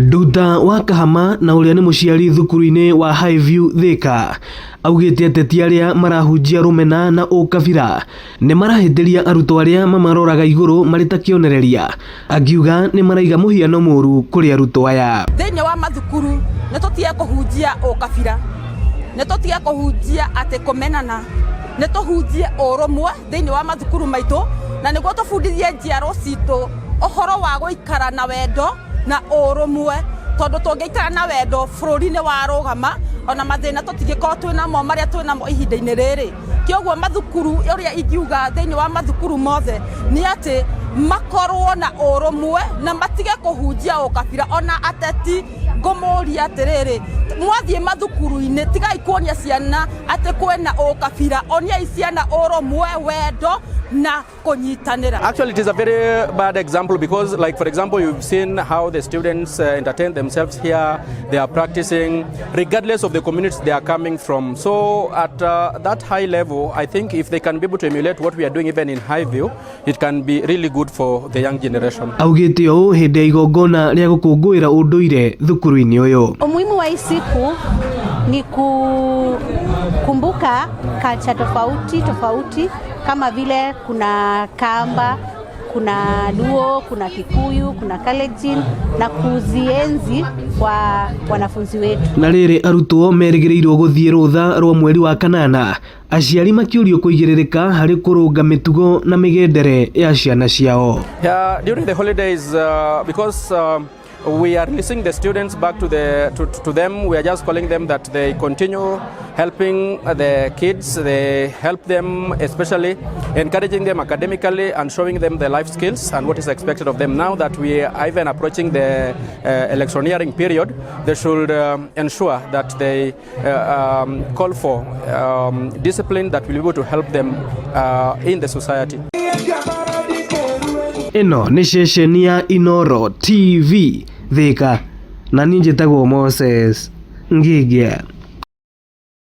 Nduta wa Kahama na ũrĩa nĩ mũciari thukuru-inĩ wa Highview Thika augĩte ateti arĩa marahunjia rũmena na ũkabira nĩ marahĩtĩria arutwo arĩa mamaroraga igũrũ marĩ ta kĩonereria, akiuga nĩ maraiga mũhiano mũru kũrĩ arutwo aya. Thĩinĩ wa mathukuru nĩ tũtige kũhunjia ũkabira, nĩ tũtige kũhunjia atĩ kũmenana, nĩ tũhunjie ũrũmwe thĩinĩ wa mathukuru maitũ, na nĩguo tũbundithie njiaro citũ ũhoro wa gũikara na wendo na ũrũmwe, tondũ tũngĩikara na wendo bũrũri nĩ warũgama, ona mathĩna tũtingĩkorwo twĩnamo marĩa twĩnamo ihinda-inĩ rĩrĩ. Kĩoguo mathukuru, ũrĩa ingiuga thĩinĩ wa mathukuru mothe nĩ atĩ makorwo na ũrũmwe na matige kũhunjia ũkabira. Ona ateti ngũmũria atĩrĩrĩ, mwathiĩ mathukuru-inĩ tigai kuonia ciana atĩ kwĩna ũkabira, oniai ciana ũrũmwe, wendo na kũnyitanĩra. Actually, it is a very bad example because, like, for example, you've seen how the students entertain themselves here. They are practicing regardless of the communities they are coming from. So at that high level, I think if they can be able to emulate what we are doing even in Highview, it can be really good for the young generation. Augĩte ũũ hĩndĩ ya igongona rĩa gũkũngũĩra ũndũire thukuru-inĩ ũyũ. Umuhimu wa hii siku ni kukumbuka culture tofauti tofauti kama vile kuna Kamba, kuna Luo, kuna Kikuyu, kuna Kalenjin na kuzienzi kwa wanafunzi wetu. Na rĩrĩ arutwo merĩgĩrĩirwo gũthiĩ rũtha rwa mweri wa kanana, aciari makĩũrio kũigĩrĩrĩka harĩ kũrũnga mĩtugo na mĩgendere ya ciana ciao. Yeah, during the holidays, because we are releasing the students back to them, we are just calling them that they continue helping the kids. They help them, especially encouraging them academically and showing them the life skills and what is expected of them. Now that we are even approaching the electioneering period, they should ensure that they call for discipline that will be able to help them in the society. Ĩno nĩ ceceni ya Inoro TV Thika, na niĩ njĩtagwo Moses Ngigia.